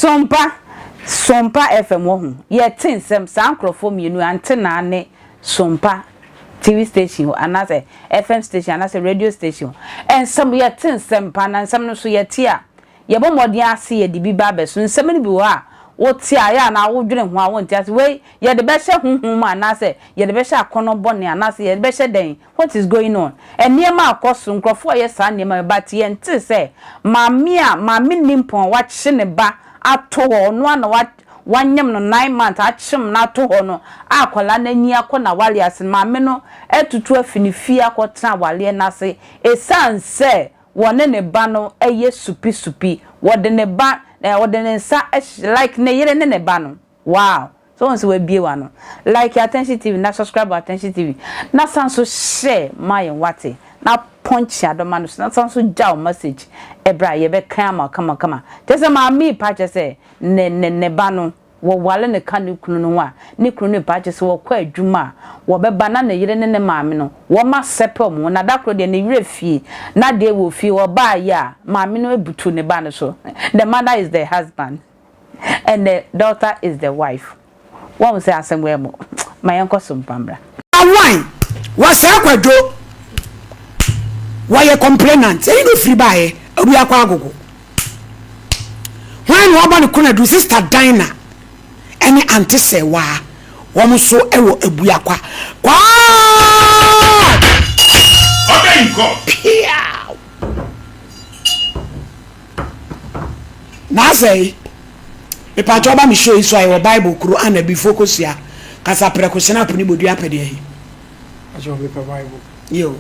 Sompa, Sompa FM wahu, yɛte nsɛm, saa nkorɔfoɔ mmienu yi, Antenaa ne Sompa TV station hɔ anaasɛ FM station anaasɛ radio station hɔ, nsɛm, yɛte nsɛm paa, na nsɛm no nso yɛte a, yɛbɔ mmɔden ara se yɛde bi ba abɛso. Nsɛm no bi wɔ hɔ a, wote a, ɛyɛ a na wodwene ho a wonte ase. Wei, yɛde bɛhyɛ honhom mu anaasɛ yɛde bɛhyɛ akɔnnɔ bɔne anaasɛ yɛde bɛhyɛ dɛn? What is going on? Nneɛma akɔ so, nkurɔfoɔ reyɛ saa nneɛma yi but yɛntee sɛ maame a maame nimpɔn a wakye ne ba ato hɔ, ɔno ara na wa wanyem no 9 months akyem no ato hɔ no a akwadaa no anyi akɔ n'awareɛ ase no, maame no atutu afi ne fie akɔtena awareɛ no ase ɛsiane sɛ wɔne ne ba no yɛ supi supi, wɔde ne ba ɛɛ wɔde ne nsa hyɛ like ne yere ne ne ba no. Wow! So wohu sɛ wabue w'ano. Like Attention TV na subscribe Attention TV na san so share ma yɛn wate na pɔnkye adɔma no so na san so gya wo message ɛberɛ a yɛbɛkan ama wo kamakama. Kyerɛ sɛ maame yi paa kyerɛ sɛ ne ne ne ba no wɔware no ka ne kunu no ho a ne kunu no paa kyerɛ sɛ wɔkɔ adwuma a wɔbɛba na ne yere ne ne maame no wɔn asɛpɛ wɔn ho na da koro deɛ ne werɛ fie na deɛ wɔ fie ɔbaa yi a maame no abutu ne ba no so. The mother is the husband and the daughter is the wife. Wɔn sɛ asɛm wɔ mu ma yɛn kɔ so mpambra. Awan wɔsɛe kwadwo wɔyɛ complainant ɛyi na ofiri baayɛ abu akɔ agogo hwan na wabɔ ne kɔn Sister Dinah ɛne Auntie Sɛwaa wɔn nso ɛwɔ Abuakwa kwaa. Order in court. Piaw n'asɛ mipatwa ɔba mi show yi so a yɛwɔ Bible kuro ana bi fo kosua kasa prɛko hyɛn ne bodua apɛdeɛ yi. Akyɛ mepɛ Bible. Yo.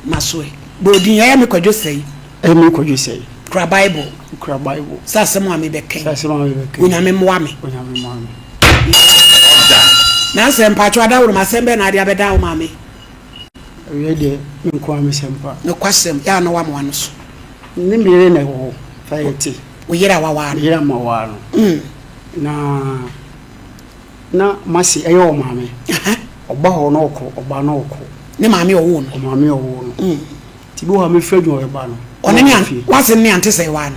Masoe. Bodin ɛyɛ me Kwadwo Sɛi. Ɛyɛ me Kwadwo Sɛi. Kura Bible. Kura Bible. Sɛ asɛm a mebɛka. Sɛ asɛm a mebɛka. Onyame mmoa me. Onyame mmoa me. Na sɛ mpatwa adaworo ma asɛm bɛɛ na ade abɛda wo maame. Ɛyɛ deɛ me nko ara me sɛm pa. Nokwasɛm yɛ a na wama wano so. Ne me yere na ɛwɔ hɔ fa yɛ te. Wo yere a wawaa no. Me yere a mawaa no. Na mase ɛyɛ wɔ maame. Ɔba hɔ na ɔkɔ, ɔba na ɔkɔ. Ne maame ɔwoo no. Ɔmaame ɔwoo no. Nti bi wɔ hɔ a mefiri adwuma bɛba no. Ɔne ne wase ne Auntie sɛ waa no.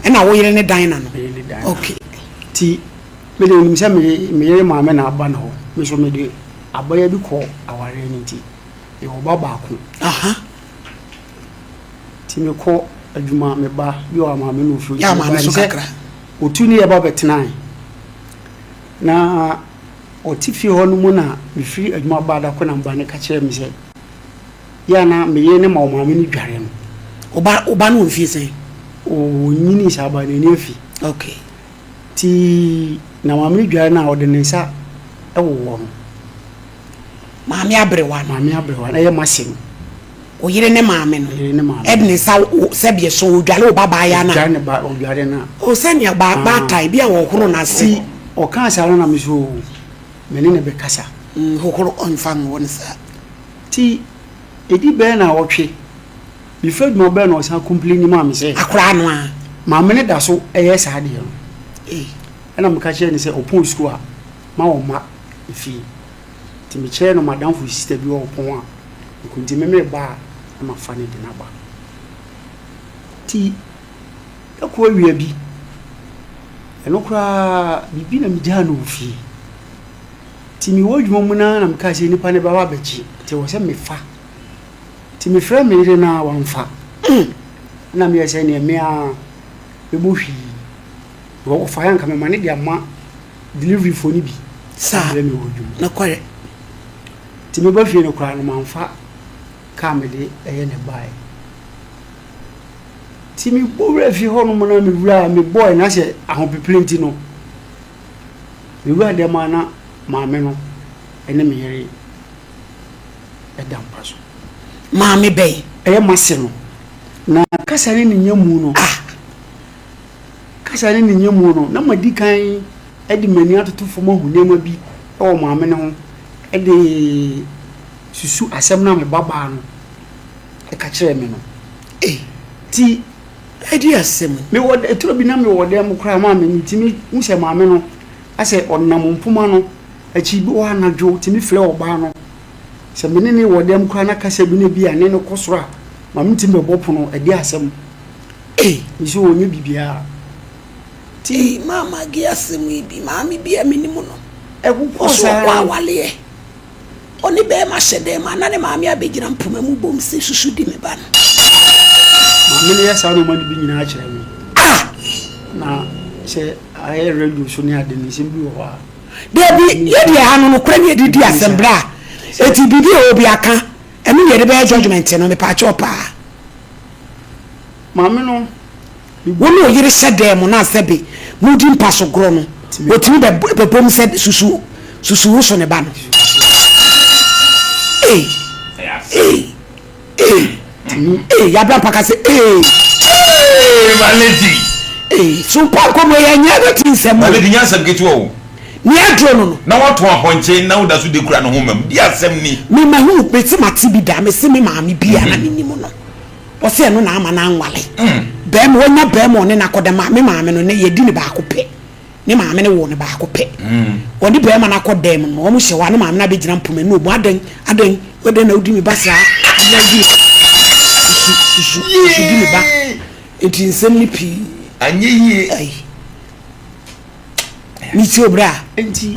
Ɛna wo yere ne dan na no. Me yere ne dan. Okay. Nti me de onim sɛ me yere maame na aba ne hɔ. Me nso me de abɔya bi kɔ awareɛ no nti mewɔ ba baako. Nti mekɔ adwuma meba bi wɔ maame no ofie. Yɛ maame so kakra. Otu ne yɛ ba bɛtenae. Na ɔte fie hɔ no mu na mefiri adwuma ba da ko na mba ne ka kyerɛ me sɛ yɛ ana me yere ne ma ɔmaame no dware no. Ɔba no wɔ mfie sɛn? Ɔnyini saa ba n'ani afi. Okay. Nti na maame no dware no a ɔde ne nsa wowɔ no. Maame aberewa no. Maame aberewa no ɛyɛ mase no. Wo yere ne maame no. Yere ne maame. Ɛde ne nsa sɛdeɛ so odware wo ba baaya no a. Odware ne ba odware no a. O sɛnea ba baatan bi a wɔhoro n'ase. Ti ɔkaa saa no na me so me ne ne bɛkasa. Hohoro ɔnfa nwɔ ne saa. Ti edi bɛyɛ na ɔtwe mefiri adwuma bɛyɛ na ɔsan complain maa me sɛ. Akwaraa no a. Maame no da so ɛyɛ saa deɛ no. Ɛna meka kyerɛ no sɛ ɔpɔn sukuu a ma ɔmma efie. Nti mekyerɛɛ no m'adamfo sister bi wɔ ɔpɔn a nko nti me meba a na mafa no de no aba. Nti ɛkɔ awia bi ɛno koraa biribi na megyaa no wɔ fie. Nti mewɔ adwuma mu no ara na mekaa sɛ nnipa no bɛba abɛgye nti ɛwɔ sɛ mefa. Nti mefrɛ me yere no a wamfa. Na meyɛ sɛ neɛ me ara mɛbɔ hwii. Ɔfaeɛ anka mema no de ama delivery foɔ no bi. Saa abrɛ me wɔ adwuma. Nokware. Nti meba fie no koraa no mamfa kaa mede ɛyɛ na ɛbaeɛ. Nti mebɔ wura fie hɔ nom na mewura a mebɔɛ na sɛ ahopepere nti no mewura dɛm a na maame no ɛne me yere ɛda mpa so. Maame bɛn? Ɛyɛ mase no. Na kasa ne ne nyamu no. Ah. Kasa ne ne nyamu no na madi kan de m'ani atoto fam ahu nneɛma bi wɔ maame no ho de susu asɛm no a me babaa no ka kyerɛɛ me no. Ei. Ti ɛde asɛm. Mewɔ ɛturo bi na mewɔ dan mu koraa maame metumi hu sɛ maame no asɛ ɔnam mpoma no akyi bi wɔ anadwo tumi frɛ ɔbaa no sɛ me ne ne wɔ dan mu koraa na kasa bi na bi a ne no kɔ soro a maame tumi bɛbɔ pono ɛde asɛm. Ei. Mese ɔnyɛ biribiara. Nti. Ei maa Maggie asɛm yi bi, maame bi a menim no, Ɛkokɔɔ ɔso saa ɔkɔ ara. awaleɛ, ɔne bɛɛma hyɛ dɛm a na ne maame abɛgyina mpoma mu bom sɛ susu di me ba no. Maame no yɛ saa nnoɔma no bi nyinaa kyerɛ me. Ah! Na sɛ ayɛ radio so ne ade no, nsɛm bi wɔ hɔ a. Dabi, yɛ deɛ ha no nokorɛ ne yɛde di asɛm bra, eti biribi a obi aka, ɛno ne yɛde bɛyɛ judgement no, mepaakyɛw paa. Maame no. Wo ne oyere hyɛ dan mu na sɛbe modi mpa so gorɔ no, otumi bɛbom sɛ susu susu wo so ne ba no. Ei, ei, ei, ei, yabra mpa ka sɛ ei. Ei, my lady. Ei, so mpa nkɔmmɔ yɛ nyɛ bɛti nsɛm o. My lady, nyɛ asɛm ketewa o. Nea aduro no no. Na watɔn apɔnkye na woda so de kura ne ho mam. Di asɛm ni. Me mahu, mese mate bi da, mese me maame bi a na menim no. Ɔse ɛno na ama no anwale bɛɛma wanya bɛɛma ɔne no akɔda ma me maame no ne yɛdi no baako pɛ ne maame no woo no baako pɛ ɔne bɛɛma no akɔ dɛm no wɔn hyɛ hɔ a ne maame no abɛgyina mpoma mu ɔbu adɛn adɛn adɛn na wodi me ba saa adɛn na wodi me ba susu susu susu di me ba nti nsɛm no pii anyɛ yie ayi ne ti obra nti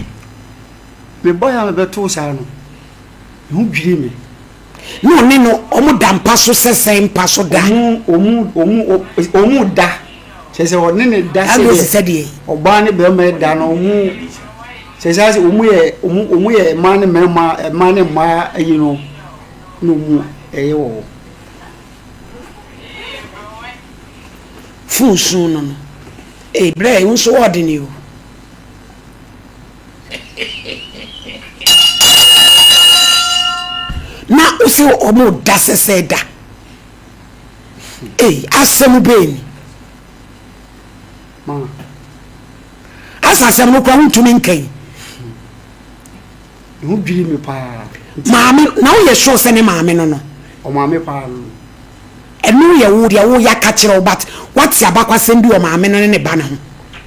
me bɔ ya mebɛtoo saa no me ho dwirii me. Ne ɔne no wɔn da mpa so sɛ sɛn mpa so da. Wɔn wɔn wɔn wɔn da kyerɛ sɛ ɔne ne da sɛdeɛ ɔbaa ne barima da no wɔn kyerɛ sɛ asɛ wɔn yɛ wɔn wɔn yɛ mmaa ne mmarima mmaa ne mmaa ayi no na wɔn ɛyɛ wɔ hɔ. Fon sun no no ee brɛ yi nso ɔɔdene o. Na wose wɔn da sɛsɛ da. Ei, asɛm bɛn ni? Asa asɛm no koraa wontumi nka yi. Me ho dwiri me paa. Maame, na woyɛ sure sɛ ne maame no no? Ɔmaame paa no. Ɛno yɛ wo deɛ woyɛ aka kyerɛ wo but woate abakwasɛm bi wɔ maame no ne ne ba no ho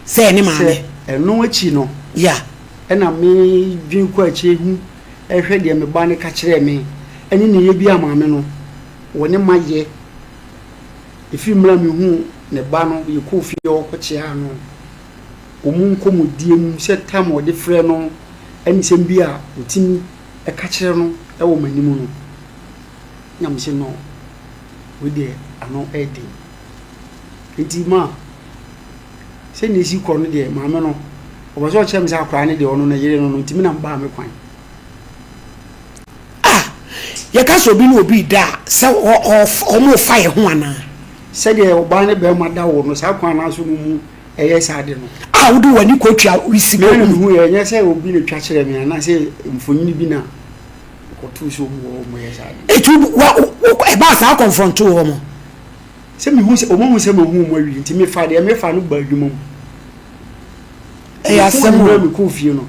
sɛ ɛne maame. Sɛ ɛno akyi no. Yeah. Ɛna me dwen kɔ akyire hu hwɛ deɛ me ba no ka kyerɛɛ me ɛne ne yɛ bi a maame no wɔ ne ma yɛ ɛfiri mmerɛ a me hu ne ba no yɛ kɔɔ fie hɔ kɔ kyeaa no wɔn nkɔmɔdie mu sɛ tam ɔde frɛ no ɛne sɛm bi a ɔtumi ɛka kyerɛ no ɛwɔ m'anim no. Na mese no, wei deɛ ano yɛ den. Nti ma sɛnea ɛsi kɔ no deɛ maame no ɔpɛ sɛ ɔkyerɛ me sɛ akwaraa no deɛ ɔno ne yere no no nti me na mbaa me kwan. Ah, yɛka sɛ obi ne obi da a, sɛ wɔrefa yɛn ho anaa? Sɛdeɛ ɔbaa ne barima da wɔ no saa kwan no ara so no mu ɛyɛ saa ade no. A wode w'ani kɔtwa wisi kɔ. Me na mehu yɛ, ɛnyɛ sɛ obi na twa kyerɛ me anaasɛ mfonini bi na. Kɔtoo sɛ wɔn wɔ hɔ wɔyɛ saa ade. Eti wa wo ɛbaa saa kɔnfrɔnto wɔn. Sɛ mehu sɛ wɔn ahu sɛ mahu wɔn awie nti mefa deɛ mefa no ba adwuma mu. Ɛyɛ asɛm o. Mekɔɔ fie no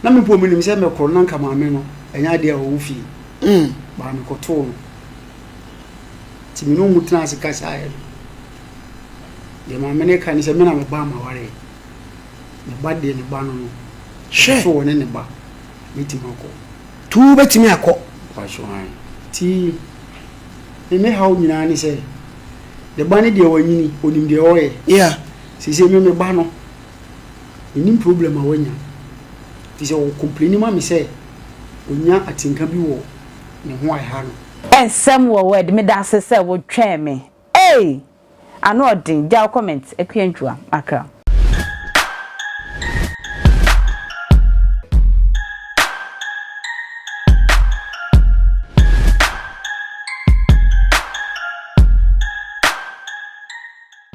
na me mpo menim sɛ mɛkɔ na nka maame no ɛnyɛ adeɛ a ɔwɔ fie. Mm. Baa mekɔtoo no. Nti me ne wɔn tena ase kasaeɛ no. Deɛ maame no ka ne sɛ me na mebaa m'awareɛ. Ne ba deɛ ne ba no no. Hwɛ. So wɔne ne ba. Mɛtumi akɔ. Tu wobɛtumi akɔ. Mpakyɛw ae. Nti me me haw nyinaa ne sɛ ne ba no deɛ wanyini onim deɛ ɔyɛ. Yeah. Seesei me me ba no menim problem a wanya. Nti sɛ ɔ complaini ma me sɛ onya atenka bi wɔ ne ho a ɛha no. Nsɛm wɔ word medase sɛ wo twɛn me ei ano ɔden gyaw comment Akua Ntwua Accra.